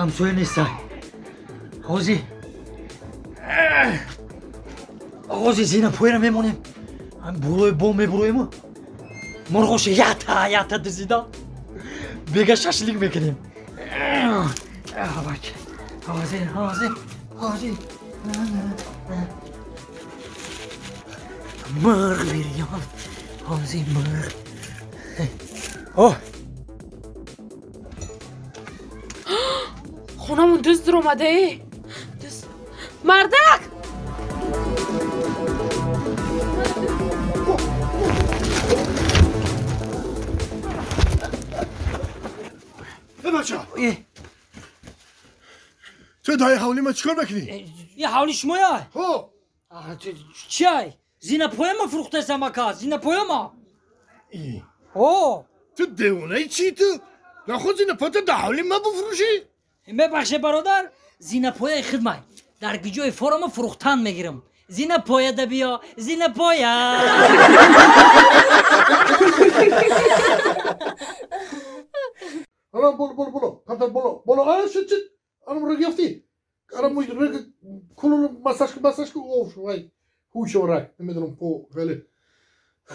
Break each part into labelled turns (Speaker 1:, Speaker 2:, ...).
Speaker 1: Ҳамсоя нестай. Ҳозир. Ҳозир зина пояра мемонем. Ҳам болои бом мебуроем. Мурғоша ята ята дизида. Бега шашлик мекунем. Бача. Ҳозир, ҳозир, ҳозир. Мурғ бирён. Ҳозир мурғ. О!
Speaker 2: Хонамон дузд дуромада э. Дузд. Мардак!
Speaker 3: Бача. Ту дай ҳавли ма чикор мекунӣ?
Speaker 1: Ин ҳавли шумоя?
Speaker 3: Ҳо.
Speaker 1: Чиай? Зинапояма фурӯхтаесам ака, зинапояма. О!
Speaker 3: Ту девонаи чӣ ту? Наход зинапоята дар ҳавли ма бифурӯшӣ?
Speaker 1: Мебахше бародар, зинапояи хидмай. Дар гиҷои форама фурӯхтан мегирам. Зинапоя да биё, зинапоя.
Speaker 3: Ана боло боло боло, камтар боло, боло, ана шит шит. Ана раг ёфтӣ. Ана муй раг кулу массаж ку массаж ку оф вай. Ҳуш раг, намедонам по хеле.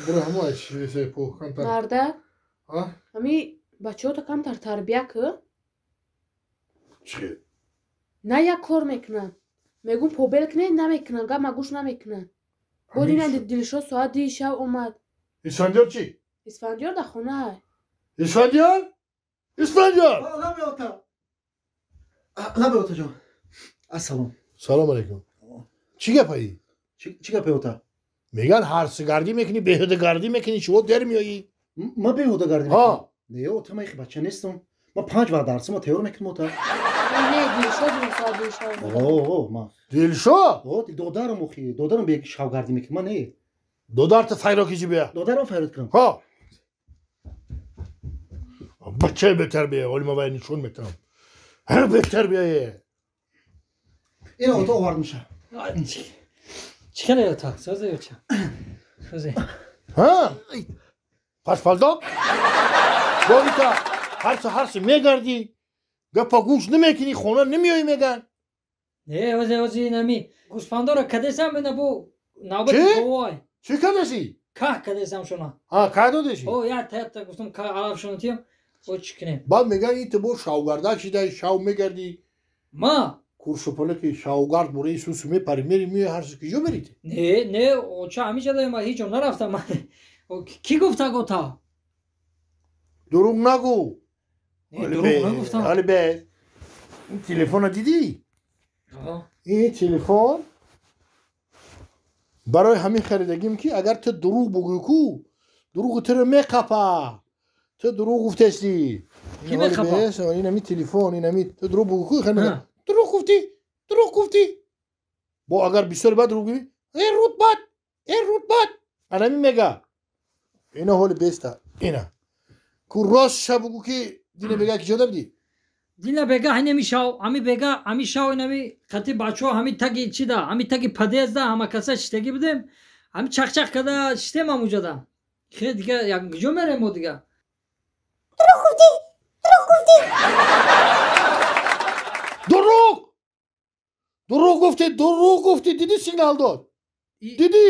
Speaker 3: Буро ҳамааш се по камтар.
Speaker 2: Мардак?
Speaker 3: А?
Speaker 2: Ами бачаҳото камтар тарбия ку?
Speaker 3: Чӣ?
Speaker 2: На як кор мекунанд. Мегӯм побел кунед, намекунанд, гап ма гӯш намекунанд. Бо дина Дилшод соат 2 шаб омад.
Speaker 3: Исфандиёр чӣ?
Speaker 2: Исфандиёр дар хона.
Speaker 3: Исфандиёр? Исфандиёр!
Speaker 4: Лабе ота. Лабе ота ҷон. Ассалом.
Speaker 3: Салом алейкум. Чӣ гапаи?
Speaker 4: Чӣ гапе ота?
Speaker 3: Меган ҳарсигардӣ мекунӣ, беҳудагардӣ мекунӣ, чиво дер меоӣ?
Speaker 4: Ма беҳудагардӣ мекунам? Не, ота, ман ихи бача нестам. Ма 5 вақт дарсима тайёр мекунам ота.
Speaker 2: Не, Дилшод соат 2 шаб.
Speaker 4: О, ма.
Speaker 3: Дилшод?
Speaker 4: О, додарам охи, додарам бе шавгардӣ мекунам, ма не.
Speaker 3: Додарта файро киҷи бия.
Speaker 4: Додарам файрод кунам.
Speaker 3: Ҳо. Бачаи бетарбия, ҳоли ма вай нишон метавам. Ҳар бетарбияе.
Speaker 4: Ина ота овардмиша.
Speaker 1: Чӣ хеле ота? Созе оча. Созе.
Speaker 3: Ҳа? Пашпалдок? Борита, ҳарси ҳарси мегардӣ, гапа гӯш намекунӣ, хона намеоӣ меган.
Speaker 1: Не, озе озе инами гӯсфандора кадесам ина бо навбати говой.
Speaker 3: Чӣ кадеси?
Speaker 1: Каҳ кадесам шуна.
Speaker 3: Ҳа, каҳ додеси?
Speaker 1: О, я та гуфтам каҳ алаф шуна тиям. О, чӣ кунем?
Speaker 3: Баъд меган ин ту бо шавгардак шидай, шав мегардӣ.
Speaker 1: Ма?
Speaker 3: Курсуполаки шавгард бураи сусу мепари, мери меои ҳарси киҷо мерид?
Speaker 1: Не, не, оча ҳамиҷа даем, ҳеҷ ҷо нарафтам. Кӣ гуфта гота?
Speaker 3: Дурӯғ нагӯ.
Speaker 1: Дурӯғ нагуфтам.
Speaker 3: Али бе, ин телефонро дидӣ? Ин телефон барои ҳамин харидагим ки агар ту дурӯғ бугӯӣ ку, дурӯғи туро меқапа. Ту дурӯғ гуфтести.
Speaker 1: Ки меқапа?
Speaker 3: Ин ҳамин телефон, ин ҳамин ту дурӯғ бугӯӣ ку, дурӯғ гуфтӣ, дурӯғ гуфтӣ. Бо агар бисёр бад дурӯғ гӯӣ, э рутбат, э рутбат. Ана ҳамин мега. Ина ҳоли беста, ина. Ку рост ша бугӯ ки дина бега ки ҷода бидӣ?
Speaker 1: Дина бега ҳинеми шав, ҳами бега, ҳами шав инами қати бачаҳо ҳами таги чида, ҳами таги подъезда ҳама каса шиштагӣ будем, ҳами чақчақ када шиштем ҳамуҷода. Хе дига як куҷо мерем мо дига?
Speaker 5: Дурӯғ гуфтӣ, дурӯғ гуфтӣ.
Speaker 3: Дурӯғ! Дурӯғ гуфтӣ, дурӯғ гуфтӣ, дидӣ сигнал дод? Дидӣ?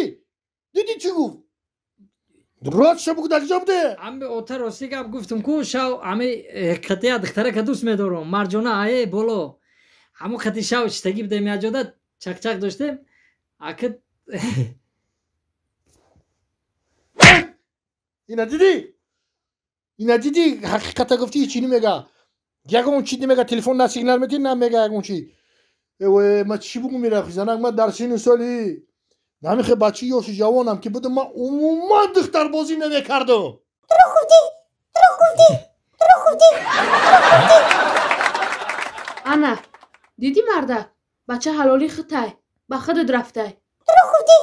Speaker 3: Дидӣ чӣ гуфт? Рост ша бугӯ дар куҷо буде?
Speaker 1: Ами ота рости гап гуфтум ку шав ами қати духтарака дӯст медорам, Марҷона ае боло. Ҳамон қати шав шиштагӣ будем якҷода, чақчақ доштем. Ака
Speaker 3: Ина дидӣ? Ина дидӣ ҳақиқата гуфтӣ ҳеҷ чӣ намега. Ягон чӣ намега, телефон на сигнал метиҳ, на мега ягон чӣ. Эве, ма чӣ бугӯм мерафи занак, ма дар синну соли намихе бачаи ёши ҷавонам ки будам, ман умуман духтарбозӣ намекардам.
Speaker 5: Дурӯғ гуфтӣ, дурӯғ гуфтӣ, дурӯғ гуфтӣ, дурӯғ гуфтӣ.
Speaker 2: Ана, дидӣ мардак, бача ҳалоли хитай, ба худат рафтай.
Speaker 5: Дурӯғ гуфтӣ,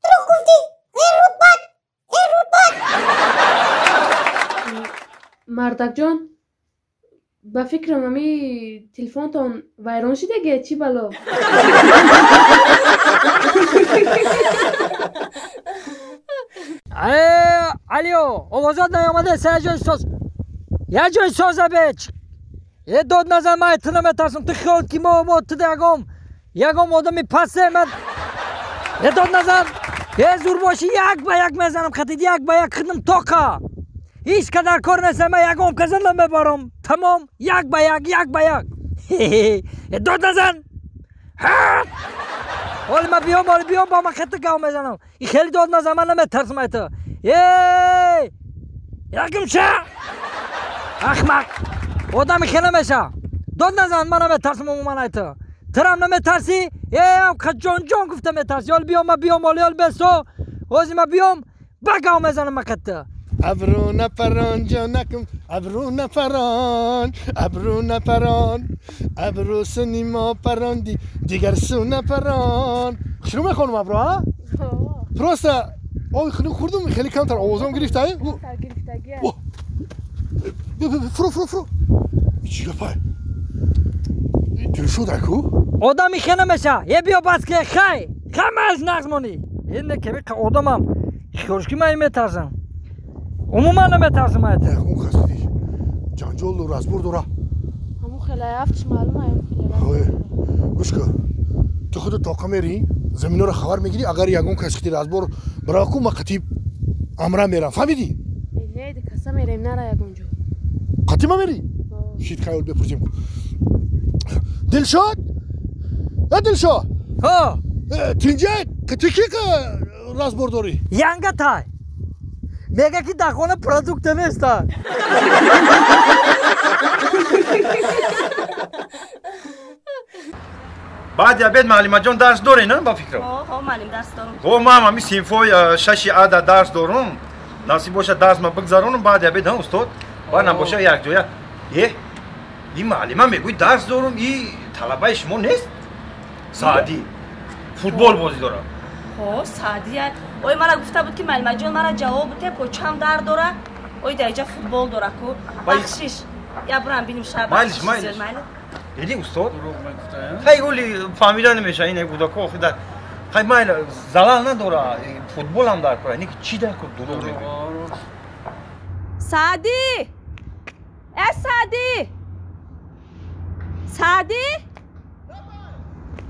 Speaker 5: дурӯғ гуфтӣ, э рутбат, э рутбат.
Speaker 2: Мардакҷон, ба фикрам ами телефонтон вайрон шидаге, чӣ бало?
Speaker 1: Алё, овозот наёмада, се ҷой соз. Як ҷой соза беч. Э дод назан, ман ту наметарсам. Ту хиёл ки мо ту ягом одами пасе ман. Э дод назан. Э зур боши як ба як мезанам хатид, як ба як хидм тоқа. Ҳеҷ қадар кор нест, ман ягом каза намебарам. Тамом, як ба як, як ба як. Э дод назан. Ҳоли ман биём, ҳоли биём бо ман хати гав мезанам. И хеле дод назан, ман наметарсам ай ту. Эй! Яким ша! Ахмақ! Одами хеле меша. Дод назан, ман наметарсам умуман ай ту. Турам наметарсӣ? Э, ҷон ҷон гуфта метарсӣ. Ҳоли биём, ман биём, ҳоли ҳоли бесо. Ҳози ман биём, ба гав мезанам ман хати.
Speaker 3: Абру нафарон ҷонакум, абру нафарон, абру нафарон, абру сини мо паронди, дигар су нафарон. Шурӯъ мехонам абру, ҳа? Просто ой хунук хӯрдум, хеле камтар овозам гирифта. Фуру, фуру, фуру. Чӣ гапай? Дилшод аку?
Speaker 1: Одами хе намеша. Е биё бас ки хай. Хамаш нағз монӣ. Е не ки одамам. Хиёлш ки ман метарсам. Умуман наметарсам ай ту.
Speaker 3: Он каси ҷанҷол дора, разбор дора.
Speaker 2: Ҳамун хеле афтш маълум ай хеле.
Speaker 3: Гӯш кун. Ту худат тоқа мерӣ, заминоро хабар мегирӣ, агар ягон кас хити разбор бирава ку, ман қатиб амра мерам. Фаҳмидӣ?
Speaker 2: Не, каса мерем нара ягон ҷо.
Speaker 3: Қатиб ма мерӣ? Шит хаёл бепурсем. Дилшод? Э Дилшод?
Speaker 1: Ҳо.
Speaker 3: Тинҷа, ту ки разбор дорӣ?
Speaker 1: Янга тай. Мега ки дар хона продукта неста.
Speaker 6: Баъди обед муаллимаҷон дарс доред, на ба фикрам?
Speaker 7: Ҳо, муаллим дарс дорум.
Speaker 6: Ҳо, ман ҳами синфҳои шаши ада дарс дорум. Насиб бошад дарс ма бигзаронам баъди обед, ҳа устод? Баъд набошад якҷоя. Э, ин муаллима мегӯяд дарс дорум, и талабаи шумо нест? Саъдӣ футбол бозӣ дорад.
Speaker 7: Ҳо, Саъдия. Ой, мара гуфта буд ки муаллимаҷон мара ҷавоб буте, почам дард дора. Ой, дар инҷа футбол дора ку. Бахшиш. Я бурам биним шаб.
Speaker 6: Майлиш, майлиш. Диди устод? Хай оли фаҳмида намеша ин кӯдако охи дар хай майла залал надора, футболам дар кора. Ники чӣ дар кор дурӯғ мегӯяд?
Speaker 7: Саъдӣ! Э Саъдӣ! Саъдӣ!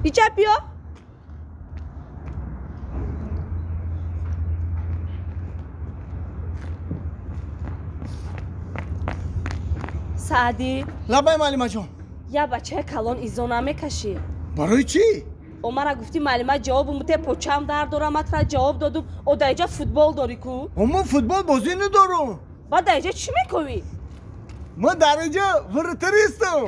Speaker 7: Иҷа биё. Саъдӣ.
Speaker 8: Лабай муаллимаҷон.
Speaker 7: Я бачаи калон изо намекашӣ.
Speaker 8: Барои чӣ?
Speaker 7: О мара гуфтӣ муаллима ҷавобу муте почам дард дора, ман тура ҷавоб додум. О дар инҷа футбол дорӣ ку?
Speaker 8: О ман футбол бозӣ надорум.
Speaker 7: Баъд дар инҷа чӣ мекунӣ?
Speaker 8: Ман дар инҷа вратаристам.